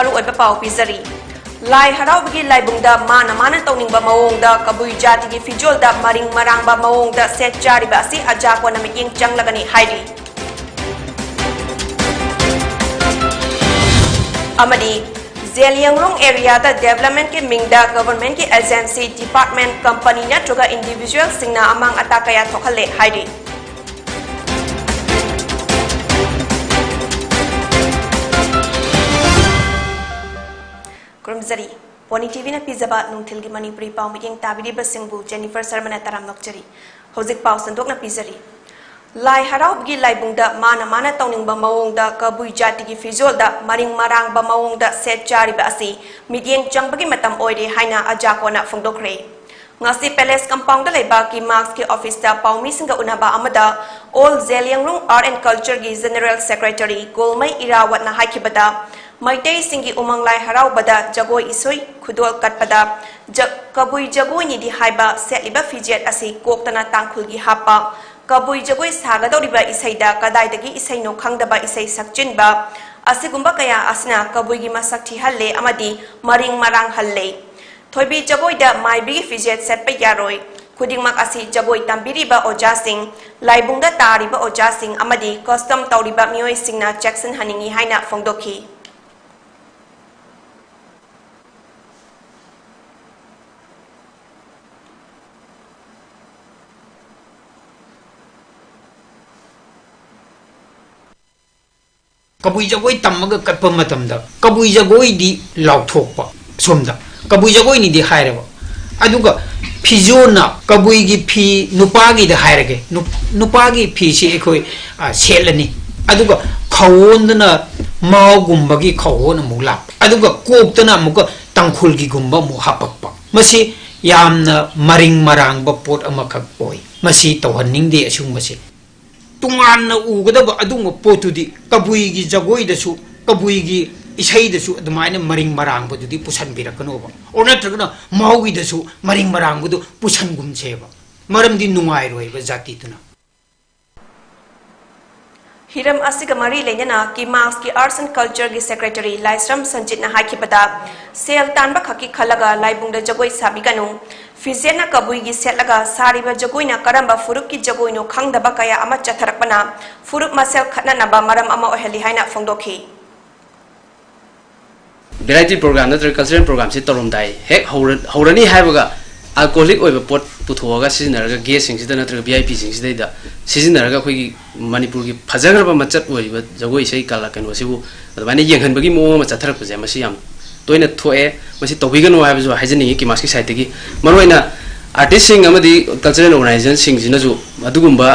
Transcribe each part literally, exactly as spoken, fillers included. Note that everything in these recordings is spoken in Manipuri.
ꯃꯔꯨꯑꯣꯏꯕ ꯄꯥꯎ ꯄꯤꯖꯔꯤ꯫ ꯂꯥꯏ ꯍꯔꯥꯎꯕꯒꯤ ꯂꯥꯏꯕꯨꯡꯗ ꯃꯥꯅ ꯃꯥꯅ ꯇꯧꯅꯤꯡꯕ ꯃꯑꯣꯡꯗ ꯀꯕꯨꯏ ꯖꯥꯇꯤꯒꯤ ꯐꯤꯖꯣꯜꯗ ꯃꯔꯤꯡ ꯃꯔꯥꯡꯕ ꯃꯑꯣꯡꯗ ꯁꯦꯠ ꯆꯥꯔꯤꯕ ꯑꯁꯤ ꯑꯖꯥꯀꯣꯅ ꯃꯤꯠꯌꯦꯡ ꯆꯪꯂꯒꯅꯤ ꯍꯥꯏꯔꯤ꯫ ꯑꯃꯗꯤ ꯖꯦꯂꯤꯌꯥꯡꯔꯣꯡ ꯑꯦꯔꯤꯌꯥꯗ ꯗꯦꯕꯂꯞꯃꯦꯟꯠꯀꯤ ꯃꯤꯡꯗ ꯒꯚꯔꯟꯃꯦꯟꯠꯀꯤ ꯑꯦꯖꯦꯟꯁꯤ, ꯗꯤꯄꯥꯔꯠꯃꯦꯟꯠ, ꯀꯝꯄꯅꯤ ꯅꯠꯇ꯭ꯔꯒ ꯏꯟꯗꯤꯚꯤꯖꯨꯋꯦꯜꯁꯤꯡꯅ ꯑꯃꯥꯡ ꯑꯇꯥ ꯀꯌꯥ ꯊꯣꯛꯍꯜꯂꯦ ꯍꯥꯏꯔꯤ꯫ ꯈꯨꯔꯨꯝꯖꯔꯤ꯫ ꯄꯣꯅꯤ ꯇꯤꯚꯤꯅ ꯄꯤꯖꯕ ꯅꯨꯡꯊꯤꯜꯒꯤ ꯃꯅꯤꯄꯨꯔꯤ ꯄꯥꯎ ꯃꯤꯠꯌꯦꯡ ꯇꯥꯕꯤꯔꯤꯕꯁꯤꯡꯕꯨ ꯖꯦꯅꯤꯐꯔ ꯁꯔꯃꯅ ꯇꯔꯥꯝꯅ ꯑꯣꯛꯆꯔꯤ꯫ ꯍꯧꯖꯤꯛ ꯄꯥꯎ ꯁꯟꯗꯣꯛꯅ ꯄꯤꯖꯔꯤ꯫ ꯂꯥꯏ ꯍꯔꯥꯎꯕꯒꯤ ꯂꯥꯏꯕꯨꯡꯗ ꯃꯥꯅ ꯃꯥꯅ ꯇꯧꯅꯤꯡꯕ ꯃꯑꯣꯡꯗ ꯀꯕꯨꯏ ꯖꯥꯇꯤꯒꯤ ꯐꯤꯖꯣꯜꯗ ꯃꯔꯤꯡ ꯃꯔꯥꯡꯕ ꯃꯑꯣꯡꯗ ꯁꯦꯠ ꯆꯥꯔꯤꯕ ꯑꯁꯤ ꯃꯤꯠꯌꯦꯡ ꯆꯪꯕꯒꯤ ꯃꯇꯝ ꯑꯣꯏꯔꯦ ꯍꯥꯏꯅ ꯑꯖꯥꯀꯣꯅ ꯐꯣꯡꯗꯣꯛꯈ꯭ꯔꯦ꯫ ꯉꯁꯤ ꯄꯦꯂꯦꯁ ꯀꯝꯄꯥꯎꯟꯗ ꯂꯩꯕ ꯀꯤꯃꯥꯛꯁꯀꯤ ꯑꯣꯐꯤꯁꯇ ꯄꯥꯎꯃꯤꯁꯤꯡꯒ ꯎꯅꯕ ꯑꯃꯗ ꯑꯣꯜ ꯖꯦꯂꯤꯌꯥꯡꯔꯣꯡ ꯑꯥꯔꯠ ꯑꯦꯟ ꯀꯜꯆꯔꯒꯤ ꯖꯦꯅꯔꯦꯜ ꯁꯦꯀ꯭ꯔꯦꯇꯔꯤ ꯒꯣꯜꯃꯩ ꯏꯔꯥꯋꯠꯅ ꯍꯥꯏꯈꯤꯕꯗ, ꯃꯩꯇꯩꯁꯤꯡꯒꯤ ꯎꯃꯪ ꯂꯥꯏ ꯍꯔꯥꯎꯕꯗ ꯖꯒꯣꯏ ꯏꯁꯩ ꯈꯨꯗꯣꯜ ꯀꯠꯄꯗ ꯖ-, ꯀꯕꯨꯏ ꯖꯒꯣꯏꯅꯤꯗꯤ ꯍꯥꯏꯕ ꯁꯦꯠꯂꯤꯕ ꯐꯤꯖꯦꯠ ꯑꯁꯤ ꯀꯣꯛꯇꯅ ꯇꯥꯡꯈꯨꯜꯒꯤ ꯍꯥꯞꯄ ꯀꯕꯨꯏ ꯖꯒꯣꯏ ꯁꯥꯒꯗꯧꯔꯤꯕ ꯏꯁꯩꯗ ꯀꯗꯥꯏꯗꯒꯤ ꯏꯁꯩꯅꯣ ꯈꯪꯗꯕ ꯏꯁꯩ ꯁꯛꯆꯤꯟꯕ ꯑꯁꯤꯒꯨꯝꯕ ꯀꯌꯥ ꯑꯁꯤꯅ ꯀꯕꯨꯏꯒꯤ ꯃꯁꯛ ꯊꯤꯍꯜꯂꯦ ꯑꯃꯗꯤ ꯃꯔꯤꯡ ꯃꯔꯥꯡꯍꯜꯂꯦ꯫ ꯊꯣꯏꯕꯤ ꯖꯒꯣꯏꯗ ꯃꯥꯏꯕꯤꯒꯤ ꯐꯤꯖꯦꯠ ꯁꯦꯠꯄ ꯌꯥꯔꯣꯏ꯫ ꯈꯨꯗꯤꯡꯃꯛ ꯑꯁꯤ ꯖꯒꯣꯏ ꯇꯝꯕꯤꯔꯤꯕ ꯑꯣꯖꯥꯁꯤꯡ, ꯂꯥꯏꯕꯨꯡꯗ ꯇꯥꯔꯤꯕ ꯑꯣꯖꯥꯁꯤꯡ ꯑꯃꯗꯤ ꯀꯁꯇꯝ ꯇꯧꯔꯤꯕ ꯃꯤꯑꯣꯏꯁꯤꯡꯅ ꯆꯦꯛꯁꯤꯟꯍꯟꯅꯤꯡꯏ ꯍꯥꯏꯅ ꯐꯣꯡꯗꯣꯛꯈꯤ꯫ ꯀꯕꯨꯏ ꯖꯒꯣꯏ ꯇꯝꯃꯒ ꯀꯠꯄ ꯃꯇꯝꯗ ꯀꯕꯨꯏ ꯖꯒꯣꯏꯗꯤ ꯂꯥꯎꯊꯣꯛꯄ, ꯁꯣꯝꯗ ꯀꯕꯨꯏ ꯖꯒꯣꯏꯅꯤꯗꯤ ꯍꯥꯏꯔꯕ, ꯑꯗꯨꯒ ꯐꯤꯖꯣꯜꯅ ꯀꯕꯨꯏꯒꯤ ꯐꯤ, ꯅꯨꯄꯥꯒꯤꯗ ꯍꯥꯏꯔꯒꯦ, ꯅꯨ-, ꯅꯨꯄꯥꯒꯤ ꯐꯤꯁꯤ ꯑꯩꯈꯣꯏ, ꯑ, ꯁꯦꯠꯂꯅꯤ, ꯑꯗꯨꯒ ꯈꯋꯣꯟꯗꯅ ꯃꯥꯎꯒꯨꯝꯕꯒꯤ ꯈꯋꯣꯟ ꯑꯃꯨꯛ ꯂꯥꯛꯄ, ꯑꯗꯨꯒ ꯀꯣꯛꯇꯅ ꯑꯃꯨꯛꯀ ꯇꯥꯡꯈꯨꯜꯒꯤꯒꯨꯝꯕ ꯑꯃꯨꯛ ꯍꯥꯄꯛꯄ꯫ ꯃꯁꯤ ꯌꯥꯝꯅ ꯃꯔꯤꯡ ꯃꯔꯥꯡꯕ ꯄꯣꯠ ꯑꯃꯈꯛ ꯑꯣꯏ꯫ ꯃꯁꯤ ꯇꯧꯍꯟꯅꯤꯡꯗꯦ ꯑꯁꯤꯒꯨꯝꯕꯁꯦ꯫ ꯇꯣꯉꯥꯟꯅ ꯎꯒꯗꯕ ꯑꯗꯨꯒꯨꯝꯕ ꯄꯣꯠꯇꯨꯗꯤ ꯀꯕꯨꯏꯒꯤ ꯖꯒꯣꯏꯗꯁꯨ, ꯀꯕꯨꯏꯒꯤ ꯏꯁꯩꯗꯁꯨ ꯑꯗꯨꯃꯥꯏꯅ ꯃꯔꯤꯡ ꯃꯔꯥꯡꯕꯗꯨꯗꯤ ꯄꯨꯁꯟꯕꯤꯔꯛꯀꯅꯣꯕ꯫ ꯑꯣꯔ ꯅꯠꯇ꯭ꯔꯒꯅ ꯃꯥꯎꯒꯤꯗꯁꯨ ꯃꯔꯤꯡ ꯃꯔꯥꯡꯕꯗꯨ ꯄꯨꯁꯟꯒꯨꯝꯁꯦꯕ꯫ ꯃꯔꯝꯗꯤ ꯅꯨꯡꯉꯥꯏꯔꯣꯏꯕ ꯖꯥꯇꯤꯗꯨꯅ꯫ ꯍꯤꯔꯝ ꯑꯁꯤꯒ ꯃꯔꯤ ꯂꯩꯅꯅ ꯀꯤꯃꯥꯁꯀꯤ Arts and Cultureꯒꯤ Secretary ꯂꯥꯏꯁ꯭ꯔꯝ ꯁꯟꯖꯤꯠꯅ ꯍꯥꯏꯈꯤꯕꯗ, ꯁꯦꯜ ꯇꯥꯟꯕ ꯈꯛꯀꯤ ꯈꯜꯂꯒ ꯂꯥꯏꯕꯨꯡꯗ ꯖꯒꯣꯏ ꯁꯥꯕꯤꯒꯅꯨ, ꯐꯤꯖꯦꯠꯅ ꯀꯕꯨꯏꯒꯤ ꯁꯦꯠꯂꯒ ꯁꯥꯔꯤꯕ ꯖꯒꯣꯏꯅ ꯀꯔꯝꯕ ꯐꯨꯔꯨꯞꯀꯤ ꯖꯒꯣꯏꯅꯣ ꯈꯪꯗꯕ ꯀꯌꯥ ꯑꯃ ꯆꯠꯊꯔꯛꯄꯅ ꯐꯨꯔꯨꯞ ꯃꯁꯦꯜ ꯈꯠꯅꯅꯕ ꯃꯔꯝ ꯑꯃ ꯑꯣꯏꯍꯜꯂꯤ ꯍꯥꯏꯅ ꯐꯣꯡꯗꯣꯛꯈꯤ꯫ Variety program ꯅꯠꯇ꯭ꯔꯒ cultural programꯁꯤ ꯇꯧꯔꯝꯗꯥꯏ ꯍꯦꯛ ꯍꯧꯔ-, ꯍꯧꯔꯅꯤ ꯍꯥꯏꯕꯒ alcoholic ꯑꯣꯏꯕ ꯄꯣꯠ ꯄꯨꯊꯣꯛꯑꯒ ꯁꯤꯖꯤꯟꯅꯔꯒ guestꯁꯤꯡꯁꯤꯗ ꯅꯠꯇ꯭ꯔꯒ VIPꯁꯤꯡꯁꯤꯗꯩꯗ ꯁꯤꯖꯤꯟꯅꯔꯒ ꯑꯩꯈꯣꯏꯒꯤ ꯃꯅꯤꯄꯨꯔꯒꯤ ꯐꯖꯈ꯭ꯔꯕ ꯃꯆꯠ ꯑꯣꯏꯔꯤꯕ ꯖꯒꯣꯏ ꯏꯁꯩ ꯀꯂꯥ ꯀꯩꯅꯣꯁꯤꯕꯨ ꯑꯗꯨꯃꯥꯏꯅ ꯌꯦꯡꯍꯟꯕꯒꯤ ꯃꯑꯣꯡ ꯑꯃ ꯆꯠꯊꯔꯛꯄꯁꯦ ꯃꯁꯤ ꯌꯥꯝ ꯇꯣꯏꯅ ꯊꯣꯛꯑꯦ꯫ ꯃꯁꯤ ꯇꯧꯕꯤꯒꯅꯨ ꯍꯥꯏꯕꯁꯨ ꯍꯥꯏꯖꯅꯤꯡꯉꯤ ꯀꯤꯃꯥꯁꯀꯤ sideꯇꯒꯤ꯫ ꯃꯔꯨꯑꯣꯏꯅ artistꯁꯤꯡ ꯑꯃꯗꯤ cultural organizationꯁꯤꯡꯁꯤꯅꯁꯨ ꯑꯗꯨꯒꯨꯝꯕ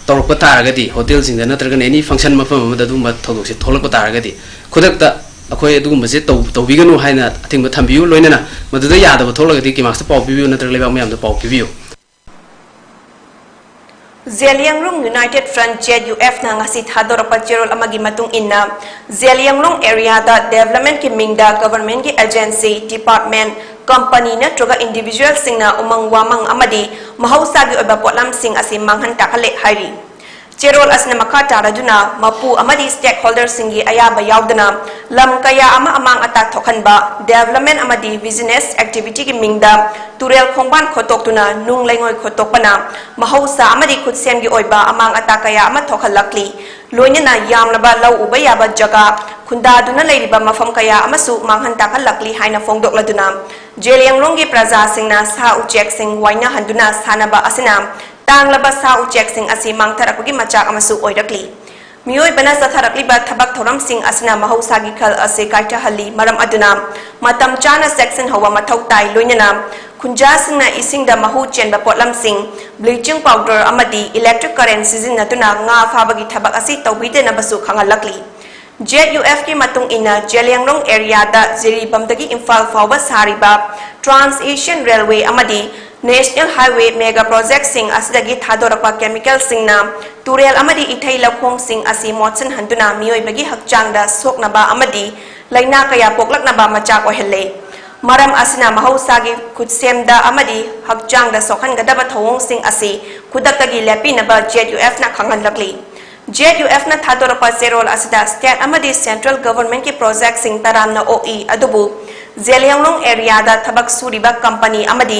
ꯇꯧꯔꯛꯄ ꯇꯥꯔꯒꯗꯤ, hotelꯁꯤꯡꯗ ꯅꯠꯇ꯭ꯔꯒꯅ any function ꯃꯐꯝ ꯑꯃꯗ ꯑꯗꯨꯒꯨꯝꯕ ꯊꯧꯗꯣꯛꯁꯦ ꯊꯣꯛꯂꯛꯄ ꯇꯥꯔꯒꯗꯤ, ꯈꯨꯗꯛꯇ ꯑꯩꯈꯣꯏ ꯑꯗꯨꯒꯨꯝꯕꯁꯦ ꯇꯧ-, ꯇꯧꯕꯤꯒꯅꯨ ꯍꯥꯏꯅ ꯑꯊꯤꯡꯕ ꯊꯝꯕꯤꯌꯨ꯫ ꯂꯣꯏꯅꯅ ꯃꯗꯨꯗ ꯌꯥꯗꯕ ꯊꯣꯛꯂꯒꯗꯤ ꯀꯤꯃꯥꯁꯇ ꯄꯥꯎ ꯄꯤꯕꯤꯌꯨ ꯅꯠꯇ꯭ꯔꯒ ꯂꯩꯕꯥꯛ ꯃꯌꯥꯝꯗ ꯄꯥꯎ ꯄꯤꯕꯤꯌꯨ꯫ ꯖꯦꯂꯤꯌꯥꯡꯔꯣꯡ United Front, ZUFꯅ ꯉꯁꯤ ꯊꯥꯗꯣꯔꯛꯄ ꯆꯦꯔꯣꯜ ꯑꯃꯒꯤ ꯃꯇꯨꯡ ꯏꯟꯅ, ꯖꯦꯂꯤꯌꯥꯡꯔꯣꯡ areaꯗ developmentꯀꯤ ꯃꯤꯡꯗ governmentꯀꯤ agency, department, company ꯅꯠꯇ꯭ꯔꯒ individualꯁꯤꯡꯅ ꯎꯃꯪ ꯋꯥꯃꯪ ꯑꯃꯗꯤ ꯃꯍꯧꯁꯥꯒꯤ ꯑꯣꯏꯕ ꯄꯣꯠꯂꯝꯁꯤꯡ ꯑꯁꯤ ꯃꯥꯡꯍꯟ ꯇꯥꯛꯍꯜꯂꯦ ꯍꯥꯏꯔꯤ꯫ ꯆꯦꯔꯣꯜ ꯑꯁꯤꯅ ꯃꯈꯥ ꯇꯥꯔꯗꯨꯅ ꯃꯄꯨ ꯑꯃꯗꯤ stakeholderꯁꯤꯡꯒꯤ ꯑꯌꯥꯕ ꯌꯥꯎꯗꯅ ꯂꯝ ꯀꯌꯥ ꯑꯃ ꯑꯃꯥꯡ ꯑꯇꯥ ꯊꯣꯛꯍꯟꯕ, development ꯑꯃꯗꯤ business activityꯒꯤ ꯃꯤꯡꯗ ꯇꯨꯔꯦꯜ ꯈꯣꯡꯕꯥꯟ ꯈꯣꯠꯇꯣꯛꯇꯨꯅ ꯅꯨꯡ ꯂꯩꯉꯣꯏ ꯈꯣꯠꯇꯣꯛꯄꯅ ꯃꯍꯧꯁꯥ ꯑꯃꯗꯤ ꯈꯨꯠꯁꯦꯝꯒꯤ ꯑꯣꯏꯕ ꯑꯃꯥꯡ ꯑꯇꯥ ꯀꯌꯥ ꯑꯃ ꯊꯣꯛꯍꯜꯂꯛꯂꯤ꯫ ꯂꯣꯏꯅꯅ ꯌꯥꯝꯂꯕ ꯂꯧ ꯎꯕ ꯌꯥꯕ ꯖꯒꯥ ꯈꯨꯟꯗꯥꯗꯨꯅ ꯂꯩꯔꯤꯕ ꯃꯐꯝ ꯀꯌꯥ ꯑꯃꯁꯨ ꯃꯥꯡꯍꯟ ꯇꯥꯛꯍꯜꯂꯛꯂꯤ ꯍꯥꯏꯅ ꯐꯣꯡꯗꯣꯛꯂꯗꯨꯅ, ꯖꯦꯂꯤꯌꯥꯡꯔꯣꯡꯒꯤ ꯄ꯭ꯔꯖꯥꯁꯤꯡꯅ ꯁꯥ ꯎꯆꯦꯛꯁꯤꯡ ꯋꯥꯏꯅꯍꯟꯗꯨꯅ ꯁꯥꯟꯅꯕ ꯑꯁꯤꯅ ꯇꯥꯡꯂꯕ ꯁꯥ ꯎꯆꯦꯛꯁꯤꯡ ꯑꯁꯤ ꯃꯥꯡꯊꯔꯛꯄꯒꯤ ꯃꯆꯥꯛ ꯑꯃꯁꯨ ꯑꯣꯏꯔꯛꯂꯤ꯫ ꯃꯤꯑꯣꯏꯕꯅ ꯆꯠꯊꯔꯛꯂꯤꯕ ꯊꯕꯛ ꯊꯧꯔꯝꯁꯤꯡ ꯑꯁꯤꯅ ꯃꯍꯧꯁꯥꯒꯤ ꯈꯜ ꯑꯁꯤ ꯀꯥꯏꯊꯍꯜꯂꯤ꯫ ꯃꯔꯝ ꯑꯗꯨꯅ ꯃꯇꯝ ꯆꯥꯅ ꯆꯦꯛꯁꯤꯟꯍꯧꯕ ꯃꯊꯧ ꯇꯥꯏ꯫ ꯂꯣꯏꯅꯅ ꯈꯨꯟꯖꯥꯁꯤꯡꯅ ꯏꯁꯤꯡꯗ ꯃꯍꯨ ꯆꯦꯟꯕ ꯄꯣꯠꯂꯝꯁꯤꯡ, bleaching powder ꯑꯃꯗꯤ electric current ꯁꯤꯖꯤꯟꯅꯗꯨꯅ ꯉꯥ ꯐꯥꯕꯒꯤ ꯊꯕꯛ ꯑꯁꯤ ꯇꯧꯕꯤꯗꯅꯕꯁꯨ ꯈꯪꯍꯜꯂꯛꯂꯤ꯫ ZUFꯀꯤ ꯃꯇꯨꯡ ꯏꯟꯅ, ꯖꯦꯂꯤꯌꯥꯡꯔꯣꯡ areaꯗ ꯖꯤꯔꯤꯕꯥꯝꯗꯒꯤ ꯏꯝꯐꯥꯜ ꯐꯥꯎꯕ ꯁꯥꯔꯤꯕ Trans Asian Railway ꯑꯃꯗꯤ National Highway mega projectꯁꯤꯡ ꯑꯁꯤꯗꯒꯤ ꯊꯥꯗꯣꯔꯛꯄ chemicalꯁꯤꯡꯅ ꯇꯨꯔꯦꯜ ꯑꯃꯗꯤ ꯏꯊꯩ ꯂꯧꯈꯣꯡꯁꯤꯡ ꯑꯁꯤ ꯃꯣꯠꯁꯤꯟꯍꯟꯗꯨꯅ ꯃꯤꯑꯣꯏꯕꯒꯤ ꯍꯛꯆꯥꯡꯗ ꯁꯣꯛꯅꯕ ꯑꯃꯗꯤ ꯂꯥꯏꯅꯥ ꯀꯌꯥ ꯄꯣꯛꯂꯛꯅꯕ ꯃꯆꯥꯛ ꯑꯣꯏꯍꯜꯂꯦ꯫ ꯃꯔꯝ ꯑꯁꯤꯅ ꯃꯍꯧꯁꯥꯒꯤ ꯈꯨꯠꯁꯦꯝꯗ ꯑꯃꯗꯤ ꯍꯛꯆꯥꯡꯗ ꯁꯣꯛꯍꯟꯒꯗꯕ ꯊꯧꯑꯣꯡꯁꯤꯡ ꯑꯁꯤ ꯈꯨꯗꯛꯇꯒꯤ ꯂꯦꯞꯄꯤꯅꯕ ZUFꯅ ꯈꯪꯍꯜꯂꯛꯂꯤ꯫ ꯖꯦ ꯑꯦꯟ ꯌꯨ ꯑꯦꯐꯅ ꯊꯥꯗꯣꯔꯛꯄ ꯆꯦꯔꯣꯜ ꯑꯁꯤꯗ state ꯑꯃꯗꯤ central governmentꯀꯤ projectꯁꯤꯡ ꯇꯔꯥꯝꯅ ꯑꯣꯛꯏ, ꯑꯗꯨꯕꯨ ꯖꯦꯂꯤꯌꯥꯡꯔꯣꯡ areaꯗ ꯊꯕꯛ ꯁꯨꯔꯤꯕ company ꯑꯃꯗꯤ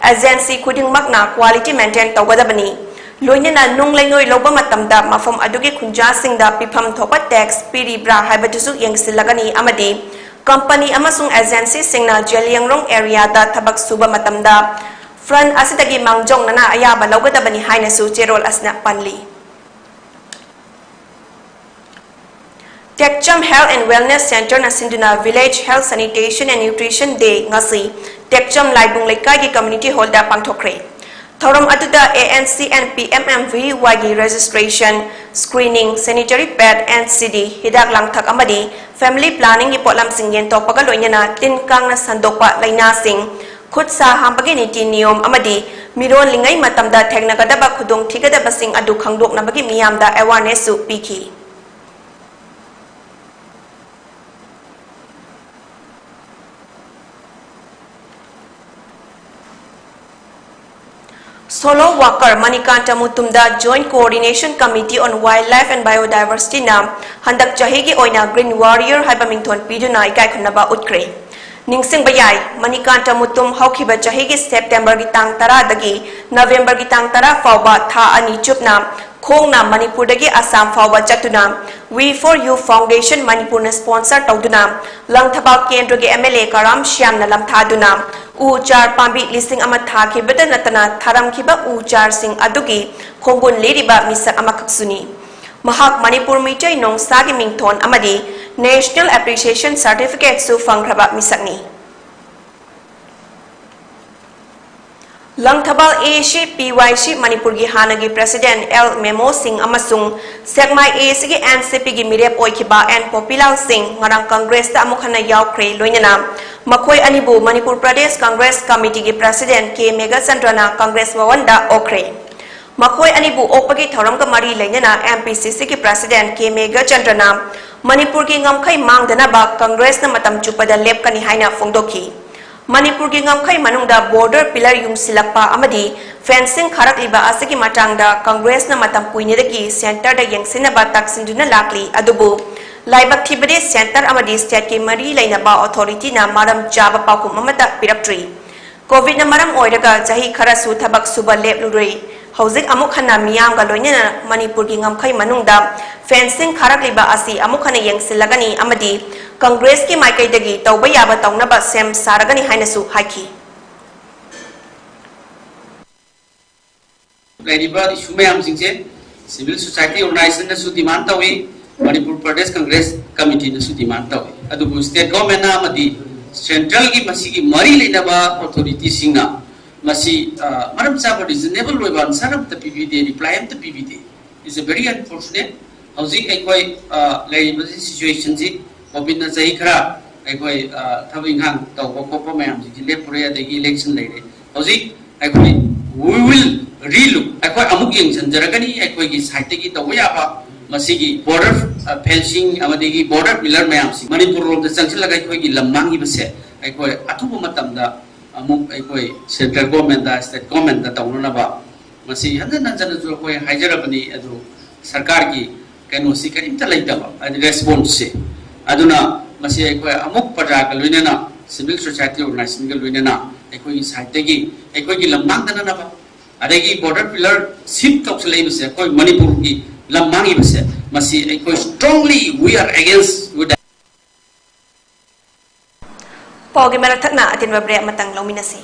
agency ꯈꯨꯗꯤꯡꯃꯛꯅ quality maintain ꯇꯧꯒꯗꯕꯅꯤ꯫ ꯂꯣꯏꯅꯅ ꯅꯨꯡ ꯂꯩꯉꯣꯏ ꯂꯧꯕ ꯃꯇꯝꯗ ꯃꯐꯝ ꯑꯗꯨꯒꯤ ꯈꯨꯟꯖꯥꯁꯤꯡꯗ ꯄꯤꯐꯝ ꯊꯣꯛꯄ tax ꯄꯤꯔꯤꯕ꯭ꯔꯥ ꯍꯥꯏꯕꯗꯨꯁꯨ ꯌꯦꯡꯁꯤꯜꯂꯒꯅꯤ ꯑꯃꯗꯤ company ꯑꯃꯁꯨꯡ agencyꯁꯤꯡꯅ ꯖꯦꯂꯤꯌꯥꯡꯔꯣꯡ areaꯗ ꯊꯕꯛ ꯁꯨꯕ ꯃꯇꯝꯗ front ꯑꯁꯤꯗꯒꯤ ꯃꯥꯡꯖꯧꯅꯅ ꯑꯌꯥꯕ ꯂꯧꯒꯗꯕꯅꯤ ꯍꯥꯏꯅꯁꯨ ꯆꯦꯔꯣꯜ ꯑꯁꯤꯅ ꯄꯜꯂꯤ꯫ ꯇꯦꯛꯆꯝ Health and Wellness Centreꯅ ꯁꯤꯟꯗꯨꯅ Village Health Sanitation and Nutrition Day ꯉꯁꯤ ꯇꯦꯛꯆꯝ ꯂꯥꯏꯕꯨꯡ ꯂꯩꯀꯥꯏꯒꯤ community hallꯗ ꯄꯥꯡꯊꯣꯛꯈ꯭ꯔꯦ꯫ ꯊꯧꯔꯝ ꯑꯗꯨꯗ A N C and P M M V Yꯒꯤ registration, screening, sanitary pad, N C D, ꯍꯤꯗꯥꯛ ꯂꯥꯡꯊꯛ ꯑꯃꯗꯤ family planningꯒꯤ ꯄꯣꯠꯂꯝꯁꯤꯡ ꯌꯦꯟꯊꯣꯛꯄꯒ ꯂꯣꯏꯅꯅ ꯇꯤꯟ ꯀꯥꯡꯅ ꯁꯟꯗꯣꯛꯄ ꯂꯥꯏꯅꯥꯁꯤꯡ, ꯈꯨꯠ ꯁꯥ ꯍꯥꯝꯕꯒꯤ ꯅꯤꯇꯤ ꯅꯤꯌꯣꯝ ꯑꯃꯗꯤ ꯃꯤꯔꯣꯜꯂꯤꯉꯩ ꯃꯇꯝꯗ ꯊꯦꯡꯅꯒꯗꯕ ꯈꯨꯗꯣꯡꯊꯤꯒꯗꯕꯁꯤꯡ ꯑꯗꯨ ꯈꯪꯗꯣꯛꯅꯕꯒꯤ ꯃꯤꯌꯥꯝꯗ awarenessꯁꯨ ꯄꯤꯈꯤ꯫ Solo worker Manikanta ꯃꯨꯇꯨꯝꯗ Joint Coordination Committee on Wildlife and Biodiversityꯅ ꯍꯟꯗꯛ ꯆꯍꯤꯒꯤ ꯑꯣꯏꯅ Green Warrior ꯍꯥꯏꯕ ꯃꯤꯡꯊꯣꯟ ꯄꯤꯗꯨꯅ ꯏꯀꯥꯏꯈꯨꯝꯅꯕ ꯎꯠꯈ꯭ꯔꯦ꯫ ꯅꯤꯡꯁꯤꯡꯕ ꯌꯥꯏ, ꯃꯅꯤꯀꯥꯟꯇ ꯃꯨꯇꯨꯝ ꯍꯧꯈꯤꯕ ꯆꯍꯤꯒꯤ Septemberꯒꯤ ꯇꯥꯡ ꯇꯔꯥꯗꯒꯤ Novemberꯒꯤ ꯇꯥꯡ ꯇꯔꯥ ꯐꯥꯎꯕ ꯊꯥ ꯑꯅꯤ ꯆꯨꯞꯅ ꯈꯣꯡꯅ ꯃꯅꯤꯄꯨꯔꯗꯒꯤ ꯑꯁꯥꯝ ꯐꯥꯎꯕ ꯆꯠꯇꯨꯅ We for You Foundation ꯃꯅꯤꯄꯨꯔꯅ sponsor ꯇꯧꯗꯨꯅ ꯂꯪꯊꯕꯥꯜ ꯀꯦꯟꯗ꯭ꯔꯒꯤ M L A ꯀꯔꯥꯝ ꯁ꯭ꯌꯥꯝꯅ ꯂꯝꯊꯥꯗꯨꯅ ꯎ ꯆꯥꯔ ꯄꯥꯝꯕꯤ ꯂꯤꯁꯤꯡ ꯑꯃ ꯊꯥꯈꯤꯕꯇ ꯅꯠꯇꯅ ꯊꯥꯔꯝꯈꯤꯕ ꯎ ꯆꯥꯔꯁꯤꯡ ꯑꯗꯨꯒꯤ ꯈꯣꯡꯒꯨꯟ ꯂꯤꯔꯤꯕ ꯃꯤꯁꯛ ꯑꯃꯈꯛꯁꯨꯅꯤ꯫ ꯃꯍꯥꯛ ꯃꯅꯤꯄꯨꯔ ꯃꯤꯇꯩ ꯅꯣꯡꯁꯥꯒꯤ ꯃꯤꯡꯊꯣꯟ ꯑꯃꯗꯤ National Appreciation Certificateꯁꯨ ꯐꯪꯈ꯭ꯔꯕ ꯃꯤꯁꯛꯅꯤ꯫ Langthabal A A C P Y C ꯃꯅꯤꯄꯨꯔꯒꯤ ꯍꯥꯟꯅꯒꯤ president L ꯃꯦꯃꯣ ꯁꯤꯡ ꯑꯃꯁꯨꯡ ꯁꯦꯛꯃꯥꯏ A A Cꯒꯤ N C Pꯒꯤ ꯃꯤꯔꯦꯞ ꯑꯣꯏꯈꯤꯕ N ꯄꯣꯄꯤꯂꯥꯜ ꯁꯤꯡ ꯉꯔꯥꯡ Congressꯇ ꯑꯃꯨꯛ ꯍꯟꯅ ꯌꯥꯎꯈ꯭ꯔꯦ꯫ ꯂꯣꯏꯅꯅ ꯃꯈꯣꯏ ꯑꯅꯤꯕꯨ Manipur Pradesh Congress Committeeꯒꯤ president K ꯃꯦꯘꯆꯟꯗ꯭ꯔꯅ Congress ꯚꯋꯟꯗ ꯑꯣꯛꯈ꯭ꯔꯦ꯫ ꯃꯈꯣꯏ ꯑꯅꯤꯕꯨ ꯑꯣꯛꯄꯒꯤ ꯊꯧꯔꯝꯒ ꯃꯔꯤ ꯂꯩꯅꯅ M P C Cꯒꯤ president K ꯃꯦꯘꯆꯟꯗ꯭ꯔꯅ ꯃꯅꯤꯄꯨꯔꯒꯤ ꯉꯝꯈꯩ ꯃꯥꯡꯗꯅꯕ Congressꯅ ꯃꯇꯝ ꯆꯨꯞꯄꯗ ꯂꯦꯞꯀꯅꯤ ꯍꯥꯏꯅ ꯐꯣꯡꯗꯣꯛꯈꯤ꯫ ꯃꯅꯤꯄꯨꯔꯒꯤ ꯉꯝꯈꯩ ꯃꯅꯨꯡꯗ border pillar ꯌꯨꯡꯁꯤꯜꯂꯛꯄ ꯑꯃꯗꯤ fencing ꯈꯥꯔꯛꯂꯤꯕ ꯑꯁꯤꯒꯤ ꯃꯇꯥꯡꯗ ꯀꯪꯒ꯭ꯔꯦꯁꯅ ꯃꯇꯝ ꯀꯨꯏꯅꯗꯒꯤ centreꯗ ꯌꯦꯡꯁꯤꯟꯅꯕ ꯇꯛꯁꯤꯟꯗꯨꯅ ꯂꯥꯛꯂꯤ꯫ ꯑꯗꯨꯕꯨ ꯂꯥꯏꯕꯛ ꯊꯤꯕꯗꯤ centre ꯑꯃꯗꯤ stateꯀꯤ ꯃꯔꯤ ꯂꯩꯅꯕ authorityꯅ ꯃꯔꯝ ꯆꯥꯕ ꯄꯥꯎꯈꯨꯝ ꯑꯃꯠꯇ ꯄꯤꯔꯛꯇ꯭ꯔꯤ꯫ Covidꯅ ꯃꯔꯝ ꯑꯣꯏꯔꯒ ꯆꯍꯤ ꯈꯔꯁꯨ ꯊꯕꯛ ꯁꯨꯕ ꯂꯦꯞꯂꯨꯔꯦ꯫ ꯍꯧꯖꯤꯛ ꯑꯃꯨꯛ ꯍꯟꯅ ꯃꯤꯌꯥꯝꯒ ꯂꯣꯏꯅꯅ ꯃꯅꯤꯄꯨꯔꯒꯤ ꯉꯝꯈꯩ ꯃꯅꯨꯡꯗ fencing ꯈꯥꯔꯛꯂꯤꯕ ꯑꯁꯤ ꯑꯃꯨꯛ ꯍꯟꯅ ꯌꯦꯡꯁꯤꯜꯂꯒꯅꯤ ꯑꯃꯗꯤ ꯀꯪꯒ꯭ꯔꯦꯁꯀꯤ ꯃꯥꯏꯀꯩꯗꯒꯤ ꯇꯧꯕ ꯌꯥꯕ ꯇꯧꯅꯕ ꯁꯦꯝ ꯁꯥꯔꯒꯅꯤ ꯍꯥꯏꯅꯁꯨ ꯍꯥꯏꯈꯤ꯫ ꯂꯩꯔꯤꯕ issue ꯃꯌꯥꯝꯁꯤꯡꯁꯦ civil society organizationꯅꯁꯨ demand ꯇꯧꯏ, ꯃꯅꯤꯄꯨꯔ ꯄ꯭ꯔꯗꯦꯁ ꯀꯪꯒ꯭ꯔꯦꯁ ꯀꯃꯤꯇꯤꯅꯁꯨ demand ꯇꯧꯏ꯫ ꯑꯗꯨꯕꯨ state governmentꯅ ꯑꯃꯗꯤ centralꯒꯤ ꯃꯁꯤꯒꯤ ꯃꯔꯤ ꯂꯩꯅꯕ authorityꯁꯤꯡꯅ ꯃꯁꯤ, ꯑ, ꯃꯔꯝ ꯆꯥꯕ reasonable ꯑꯣꯏꯕ answer ꯑꯝꯇ ꯄꯤꯕꯤꯗꯦ, reply ꯑꯝꯇ ꯄꯤꯕꯤꯗꯦ꯫ It's a very unfortunate. ꯍꯧꯖꯤꯛ ꯑꯩꯈꯣꯏ, ꯑ, ꯂꯩꯔꯤꯕ situationꯁꯤ Covidꯅ ꯆꯍꯤ ꯈꯔ ꯑꯩꯈꯣꯏ, ꯑ, ꯊꯕꯛ ꯏꯪꯈꯥꯡ ꯇꯧꯕ ꯈꯣꯠꯄ ꯃꯌꯥꯝꯁꯤꯡꯁꯤ ꯂꯦꯞꯄꯨꯔꯦ, ꯑꯗꯒꯤ election ꯂꯩꯔꯦ꯫ ꯍꯧꯖꯤꯛ ꯑꯩꯈꯣꯏ we will relook, ꯑꯩꯈꯣꯏ ꯑꯃꯨꯛ ꯌꯦꯡꯁꯤꯟꯖꯔꯒꯅꯤ ꯑꯩꯈꯣꯏꯒꯤ sideꯇꯒꯤ ꯇꯧꯕ ꯌꯥꯕ ꯃꯁꯤꯒꯤ border, ꯑ, fencing ꯑꯃꯗꯤ border pillar ꯃꯌꯥꯝꯁꯤ ꯃꯅꯤꯄꯨꯔ ꯂꯣꯝꯗ ꯆꯪꯁꯤꯜꯂꯒ ꯑꯩꯈꯣꯏꯒꯤ ꯂꯝ ꯃꯥꯡꯈꯤꯕꯁꯦ ꯑꯩꯈꯣꯏ ꯑꯊꯨꯕ ꯃꯇꯝꯗ ꯑꯃꯨꯛ ꯑꯩꯈꯣꯏ central governmentꯇ, state governmentꯇ ꯇꯧꯅꯅꯕ ꯃꯁꯤ ꯍꯟꯖꯤꯟ ꯍꯟꯖꯤꯟꯅꯁꯨ ꯑꯩꯈꯣꯏ ꯍꯥꯏꯖꯔꯕꯅꯤ꯫ ꯑꯗꯨ ꯁꯔꯀꯥꯔꯒꯤ ꯀꯩꯅꯣꯁꯤ ꯀꯔꯤꯝꯇ ꯂꯩꯇꯕ, ꯍꯥꯏꯗꯤ responseꯁꯦ꯫ ꯑꯗꯨꯅ ꯃꯁꯤ ꯑꯩꯈꯣꯏ ꯑꯃꯨꯛ ꯄ꯭ꯔꯖꯥꯒ ꯂꯣꯏꯅꯅ, civil society organizationꯒ ꯂꯣꯏꯅꯅ ꯑꯩꯈꯣꯏꯒꯤ sideꯇꯒꯤ ꯑꯩꯈꯣꯏꯒꯤ ꯂꯝ ꯃꯥꯡꯗꯅꯅꯕ, ꯑꯗꯒꯤ border pillar shift ꯇꯧꯁꯤꯜꯂꯛꯏꯕꯁꯦ, ꯑꯩꯈꯣꯏ ꯃꯅꯤꯄꯨꯔꯒꯤ ꯂꯝ ꯃꯥꯡꯉꯤꯕꯁꯦ, ꯃꯁꯤ ꯑꯩꯈꯣꯏ strongly we are against with that. ꯄꯥꯎꯒꯤ ꯃꯔꯛ ꯊꯠꯅ ꯑꯇꯦꯟꯕ break ꯑꯃꯇꯪ ꯂꯧꯃꯤꯟꯅꯁꯤ꯫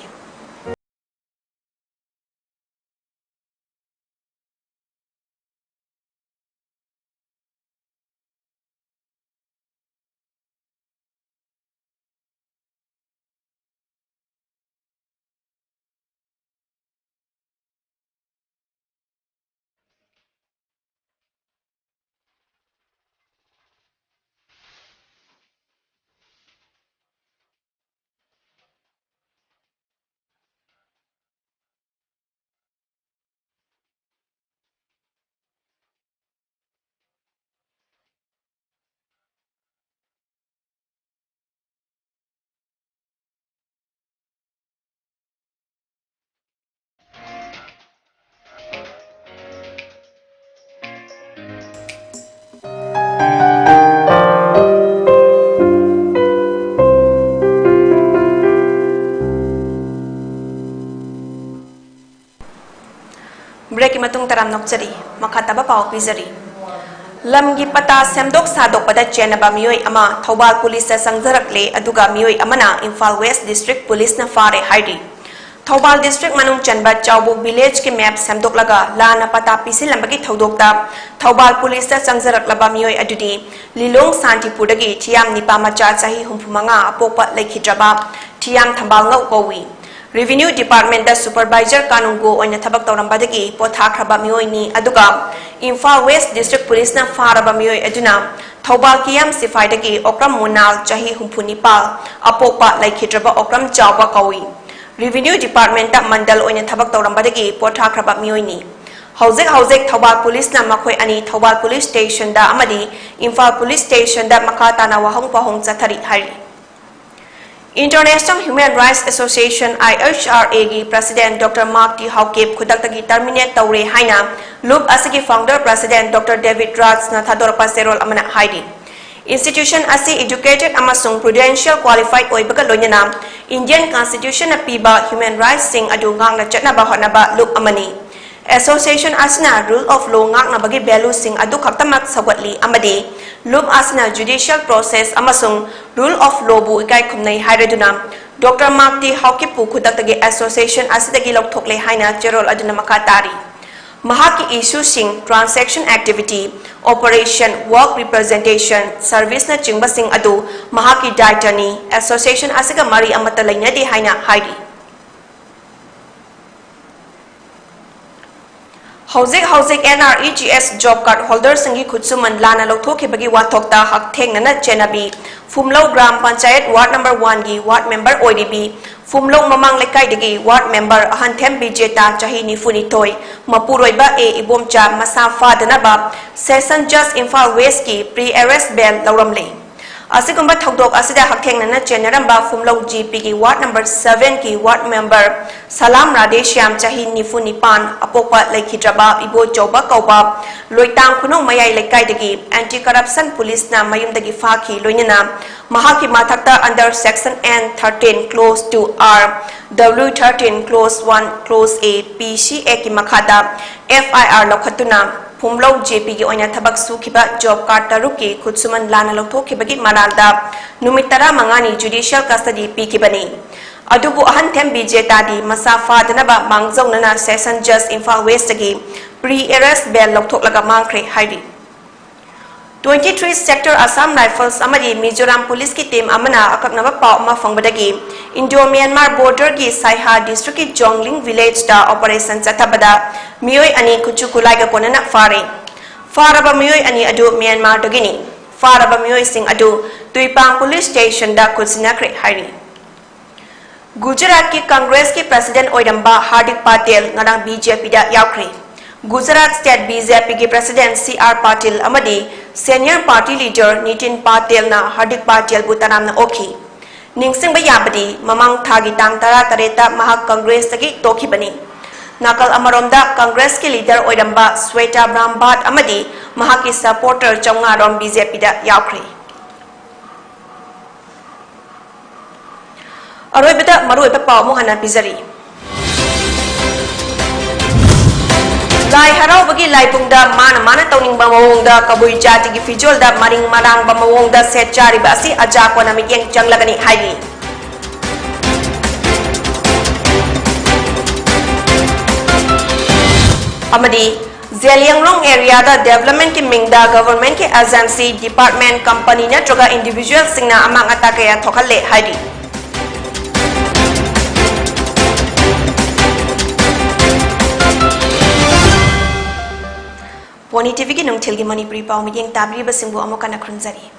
Break ꯀꯤ ꯃꯇꯨꯡ ꯇꯔꯥꯝꯅ ꯑꯣꯛꯆꯔꯤ꯫ ꯃꯈꯥ ꯇꯥꯕ ꯄꯥꯎ ꯄꯤꯖꯔꯤ꯫ ꯂꯝꯒꯤ ꯄꯇꯥ ꯁꯦꯝꯗꯣꯛ ꯁꯥꯗꯣꯛꯄꯗ ꯆꯦꯟꯅꯕ ꯃꯤꯑꯣꯏ ꯑꯃ ꯊꯧꯕꯥꯜ ꯄꯨꯂꯤꯁꯇ ꯆꯪꯖꯔꯛꯂꯦ, ꯑꯗꯨꯒ ꯃꯤꯑꯣꯏ ꯑꯃꯅ ꯏꯝꯐꯥꯜ ꯋꯦꯁ ꯗꯤꯁꯇ꯭ꯔꯤꯛ ꯄꯨꯂꯤꯁꯅ ꯐꯥꯔꯦ ꯍꯥꯏꯔꯤ꯫ ꯊꯧꯕꯥꯜ ꯗꯤꯁꯇ꯭ꯔꯤꯛ ꯃꯅꯨꯡ ꯆꯟꯕ ꯆꯥꯎꯕꯣꯛ ꯚꯤꯂꯦꯖꯀꯤ ꯃꯦꯞ ꯁꯦꯝꯗꯣꯛꯂꯒ ꯂꯥꯟꯅ ꯄꯇꯥ ꯄꯤꯁꯤꯜꯂꯝꯕꯒꯤ ꯊꯧꯗꯣꯛꯇ ꯊꯧꯕꯥꯜ ꯄꯨꯂꯤꯁꯇ ꯆꯪꯖꯔꯛꯂꯕ ꯃꯤꯑꯣꯏ ꯑꯗꯨꯗꯤ ꯂꯤꯂꯣꯡ ꯁꯥꯟꯇꯤꯄꯨꯔꯗꯒꯤ ꯊꯤꯌꯥꯝ ꯅꯤꯄꯥ ꯃꯆꯥ ꯆꯍꯤ ꯍꯨꯝꯐꯨ ꯃꯉꯥ ꯑꯄꯣꯛꯄ ꯂꯩꯈꯤꯗ꯭ꯔꯕ ꯊꯤꯌꯥꯝ ꯊꯝꯕꯥꯜꯉꯧ ꯀꯧꯏ꯫ Revenue Department ꯇ supervisor ꯀꯥꯅꯨꯡꯒꯣ ꯑꯣꯏꯅ ꯊꯕꯛ ꯇꯧꯔꯝꯕꯗꯒꯤ ꯄꯣꯊꯥꯈ꯭ꯔꯕ ꯃꯤꯑꯣꯏꯅꯤ, ꯑꯗꯨꯒ ꯏꯝꯐꯥꯜ ꯋꯦꯁ ꯗꯤꯁꯇ꯭ꯔꯤꯛ ꯄꯨꯂꯤꯁꯅ ꯐꯥꯔꯕ ꯃꯤꯑꯣꯏ ꯑꯗꯨꯅ ꯊꯧꯕꯥꯜ ꯀꯤꯌꯥꯝ ꯁꯤꯐꯥꯏꯗꯒꯤ ꯑꯣꯀ꯭ꯔꯝ ꯃꯨꯅꯥꯜ, ꯆꯍꯤ ꯍꯨꯝꯐꯨ ꯅꯤꯄꯥꯜ, ꯑꯄꯣꯛꯄ ꯂꯩꯈꯤꯗ꯭ꯔꯕ ꯑꯣꯀ꯭ꯔꯝ ꯆꯥꯎꯕ ꯀꯧꯏ꯫ Revenue Department ꯇ ꯃꯟꯗꯜ ꯑꯣꯏꯅ ꯊꯕꯛ ꯇꯧꯔꯝꯕꯗꯒꯤ ꯄꯣꯊꯥꯈ꯭ꯔꯕ ꯃꯤꯑꯣꯏꯅꯤ꯫ ꯍꯧꯖꯤꯛ ꯍꯧꯖꯤꯛ ꯊꯧꯕꯥꯜ ꯄꯨꯂꯤꯁꯅ ꯃꯈꯣꯏ ꯑꯅꯤ ꯊꯧꯕꯥꯜ ꯄꯨꯂꯤꯁ ꯁ꯭ꯇꯦꯁꯟꯗ ꯑꯃꯗꯤ ꯏꯝꯐꯥꯜ ꯄꯨꯂꯤꯁ ꯁ꯭ꯇꯦꯁꯟꯗ ꯃꯈꯥ ꯇꯥꯅ ꯋꯥꯍꯪ ꯄꯥꯎꯍꯪ ꯆꯠꯊꯔꯤ ꯍꯥꯏꯔꯤ꯫ International Human Rights Association, I H R A ꯒꯤ president Doctor Mark T Haokip ꯈꯨꯗꯛꯇꯒꯤ terminate ꯇꯧꯔꯦ ꯍꯥꯏꯅ ꯂꯨꯞ ꯑꯁꯤꯒꯤ founder president Doctor David Rath ꯅ ꯊꯥꯗꯣꯔꯛꯄ ꯆꯦꯔꯣꯜ ꯑꯃꯅ ꯍꯥꯏꯔꯤ꯫ Institution ꯑꯁꯤ educated ꯑꯃꯁꯨꯡ prudential qualified ꯑꯣꯏꯕꯒ ꯂꯣꯏꯅꯅ Indian Constitution ꯅ ꯄꯤꯕ human rights ꯁꯤꯡ ꯑꯗꯨ ꯉꯥꯛꯅ ꯆꯠꯅꯕ ꯍꯣꯠꯅꯕ ꯂꯨꯞ ꯑꯃꯅꯤ꯫ Association ꯑꯁꯤꯅ rule of law ꯉꯥꯛꯅꯕꯒꯤ value ꯁꯤꯡ ꯑꯗꯨ ꯈꯛꯇꯃꯛ ꯁꯧꯒꯠꯂꯤ ꯑꯃꯗꯤ ꯂꯨꯞ ꯑꯁꯤꯅ judicial process ꯑꯃꯁꯨꯡ rule of law ꯕꯨ ꯏꯀꯥꯏ ꯈꯨꯝꯅꯩ ꯍꯥꯏꯔꯗꯨꯅ Doctor Mark T Haokip ꯄꯨ ꯈꯨꯗꯛꯇꯒꯤ association ꯑꯁꯤꯗꯒꯤ ꯂꯧꯊꯣꯛꯂꯦ ꯍꯥꯏꯅ ꯆꯦꯔꯣꯜ ꯑꯗꯨꯅ ꯃꯈꯥ ꯇꯥꯔꯤ꯫ ꯃꯍꯥꯛꯀꯤ issue ꯁꯤꯡ, transaction activity, operation, work representation, service ꯅꯆꯤꯡꯕꯁꯤꯡ ꯑꯗꯨ ꯃꯍꯥꯛꯀꯤ ꯗꯥꯏꯇꯅꯤ, association ꯑꯁꯤꯒ ꯃꯔꯤ ꯑꯃꯠꯇ ꯂꯩꯅꯗꯦ ꯍꯥꯏꯅ ꯍꯥꯏꯔꯤ꯫ ꯍꯧꯖꯤꯛ ꯍꯧꯖꯤꯛ N R E G S job card holder ꯁꯤꯡꯒꯤ ꯈꯨꯠꯁꯨꯃꯟ ꯂꯥꯟꯅ ꯂꯧꯊꯣꯛꯈꯤꯕꯒꯤ ꯋꯥꯊꯣꯛꯇ ꯍꯛꯊꯦꯡꯅꯅ ꯆꯦꯟꯅꯕꯤ ꯐꯨꯝꯂꯧ gram panchayat ward number one ꯒꯤ ward member ꯑꯣꯏꯔꯤꯕꯤ ꯐꯨꯝꯂꯧ ꯃꯃꯥꯡ ꯂꯩꯀꯥꯏꯗꯒꯤ ward member ꯑꯍꯟꯊꯦꯝ ꯕꯤꯖꯦꯇꯥ, ꯆꯍꯤ ꯅꯤꯐꯨ ꯅꯤꯊꯣꯏ, ꯃꯄꯨꯔꯣꯏꯕ A ꯏꯕꯣꯝꯆꯥ ꯃꯁꯥ ꯐꯥꯗꯅꯕ Session Judge ꯏꯝꯐꯥꯜ West ꯀꯤ pre arrest bail ꯂꯧꯔꯝꯂꯦ꯫ ꯑꯁꯤꯒꯨꯝꯕ ꯊꯧꯗꯣꯛ ꯑꯁꯤꯗ ꯍꯛꯊꯦꯡꯅꯅ ꯆꯦꯟꯅꯔꯝꯕ ꯐꯨꯝꯂꯧ G P ꯒꯤ ward number seven ꯒꯤ ward member ꯁꯂꯥꯝ ꯔꯥꯙꯦꯁ꯭ꯌꯥꯝ, ꯆꯍꯤ ꯅꯤꯐꯨ ꯅꯤꯄꯥꯟ, ꯑꯄꯣꯛꯄ ꯂꯩꯈꯤꯗ꯭ꯔꯕ ꯏꯕꯣꯆꯧꯕ ꯀꯧꯕ ꯂꯣꯏꯇꯥꯡ ꯈꯨꯅꯧ ꯃꯌꯥꯏ ꯂꯩꯀꯥꯏꯗꯒꯤ Anti Corruption Police ꯅ ꯃꯌꯨꯝꯗꯒꯤ ꯐꯥꯈꯤ, ꯂꯣꯏꯅꯅ ꯃꯍꯥꯛꯀꯤ ꯃꯊꯛꯇ under section N thirteen clause two R, W thirteen clause one clause A, P C Act ꯀꯤ ꯃꯈꯥꯗ F I R ꯂꯧꯈꯠꯇꯨꯅ ꯐꯨꯝꯂꯧ J P ꯒꯤ ꯑꯣꯏꯅ ꯊꯕꯛ ꯁꯨꯈꯤꯕ job card ꯇꯔꯨꯛꯀꯤ ꯈꯨꯠꯁꯨꯃꯟ ꯂꯥꯟꯅ ꯂꯧꯊꯣꯛꯈꯤꯕꯒꯤ ꯃꯔꯥꯜꯗ ꯅꯨꯃꯤꯠ ꯇꯔꯥꯃꯉꯥꯅꯤ judicial custody ꯄꯤꯈꯤꯕꯅꯤ꯫ ꯑꯗꯨꯕꯨ ꯑꯍꯟꯊꯦꯝ ꯕꯤꯖꯦꯇꯥꯗꯤ ꯃꯁꯥ ꯐꯥꯗꯅꯕ ꯃꯥꯡꯖꯧꯅꯅ Session Judge ꯏꯝꯐꯥꯜ West ꯇꯒꯤ pre arrest bail ꯂꯧꯊꯣꯛꯂꯒ ꯃꯥꯡꯈ꯭ꯔꯦ ꯍꯥꯏꯔꯤ꯫ Twenty three Sector Assam Rifles ꯑꯃꯗꯤ ꯃꯤꯖꯣꯔꯥꯝ ꯄꯨꯂꯤꯁꯀꯤ team ꯑꯃꯅ ꯑꯀꯛꯅꯕ ꯄꯥꯎ ꯑꯃ ꯐꯪꯕꯗꯒꯤ Indo Myanmar border ꯒꯤ ꯁꯥꯏꯍꯥ district ꯀꯤ ꯖꯣꯡꯂꯤꯡ village ꯇ operation ꯆꯠꯊꯕꯗ ꯃꯤꯑꯣꯏ ꯑꯅꯤ ꯈꯨꯠꯁꯨ ꯈꯨꯠꯂꯥꯏꯒ ꯀꯣꯟꯅꯅ ꯐꯥꯔꯦ꯫ ꯐꯥꯔꯕ ꯃꯤꯑꯣꯏ ꯑꯅꯤ ꯑꯗꯨ ꯃ꯭ꯌꯥꯟꯃꯥꯔꯗꯒꯤꯅꯤ꯫ ꯐꯥꯔꯕ ꯃꯤꯑꯣꯏꯁꯤꯡ ꯑꯗꯨ ꯇꯨꯏꯄꯥꯡ police station ꯗ ꯈꯨꯠꯁꯤꯟꯅꯈ꯭ꯔꯦ ꯍꯥꯏꯔꯤ꯫ ꯒꯨꯖꯔꯥꯠꯀꯤ ꯀꯪꯒ꯭ꯔꯦꯁꯀꯤ president ꯑꯣꯏꯔꯝꯕ ꯍꯥꯔꯗꯤꯛ ꯄꯥꯇꯦꯜ ꯉꯔꯥꯡ B J P ꯗ ꯌꯥꯎꯈ꯭ꯔꯦ꯫ Gujarat state B J P ꯒꯤ president C R ꯄꯥꯇꯤꯜ ꯑꯃꯗꯤ senior party leader ꯅꯤꯇꯤꯟ ꯄꯥꯇꯦꯜꯅ ꯍꯥꯔꯗꯤꯛ ꯄꯥꯇꯦꯜꯕꯨ ꯇꯔꯥꯝꯅ ꯑꯣꯛꯈꯤ꯫ ꯅꯤꯡꯁꯤꯡꯕ ꯌꯥꯕꯗꯤ, ꯃꯃꯥꯡ ꯊꯥꯒꯤ ꯇꯥꯡ ꯇꯔꯥ ꯇꯔꯦꯠꯇ ꯃꯍꯥꯛ ꯀꯪꯒ꯭ꯔꯦꯁꯇꯒꯤ ꯇꯣꯛꯈꯤꯕꯅꯤ꯫ ꯅꯥꯀꯜ ꯑꯃꯔꯣꯝꯗ, ꯀꯪꯒ꯭ꯔꯦꯁꯀꯤ leader ꯑꯣꯏꯔꯝꯕ ꯁ꯭ꯋꯦꯇꯥ ꯕ꯭ꯔꯥꯝꯕꯥꯠ ꯑꯃꯗꯤ ꯃꯍꯥꯛꯀꯤ supporter ꯆꯥꯝꯃꯉꯥ ꯔꯣꯝ B J P ꯗ ꯌꯥꯎꯈ꯭ꯔꯦ꯫ ꯑꯔꯣꯏꯕꯗ ꯃꯔꯨꯑꯣꯏꯕ ꯄꯥꯎ ꯑꯃꯨꯛ ꯍꯟꯅ ꯄꯤꯖꯔꯤ꯫ ꯂꯥꯏ ꯍꯔꯥꯎꯕꯒꯤ ꯂꯥꯏꯕꯨꯡꯗ ꯃꯥꯅ ꯃꯥꯅ ꯇꯧꯅꯤꯡꯕ ꯃꯑꯣꯡꯗ ꯀꯕꯨꯏ ꯖꯥꯇꯤꯒꯤ ꯐꯤꯖꯣꯜꯗ ꯃꯔꯤꯡ ꯃꯔꯥꯡꯕ ꯃꯑꯣꯡꯗ ꯁꯦꯠ ꯆꯥꯔꯤꯕ ꯑꯁꯤ ꯑꯖꯥ ꯀꯣꯟꯅ ꯃꯤꯠꯌꯦꯡ ꯆꯪꯂꯒꯅꯤ ꯍꯥꯏꯔꯤ꯫ ꯑꯃꯗꯤ ꯖꯦꯂꯤꯌꯥꯡꯔꯣꯡ area ꯗ development ꯀꯤ ꯃꯤꯡꯗ government ꯀꯤ agency, department, company ꯅꯠꯇ꯭ꯔꯒ individual ꯁꯤꯡꯅ ꯑꯃꯥꯡ ꯑꯇꯥ ꯀꯌꯥ ꯊꯣꯛꯍꯜꯂꯦ ꯍꯥꯏꯔꯤ꯫ ꯄꯣꯅꯤ TV ꯒꯤ ꯅꯨꯡꯊꯤꯜꯒꯤ ꯃꯅꯤꯄꯨꯔꯤ ꯄꯥꯎ ꯃꯤꯠꯌꯦꯡ ꯇꯥꯕꯤꯔꯤꯕꯁꯤꯡꯕꯨ ꯑꯃꯨꯛ ꯍꯟꯅ ꯈꯨꯔꯨꯝꯖꯔꯤ꯫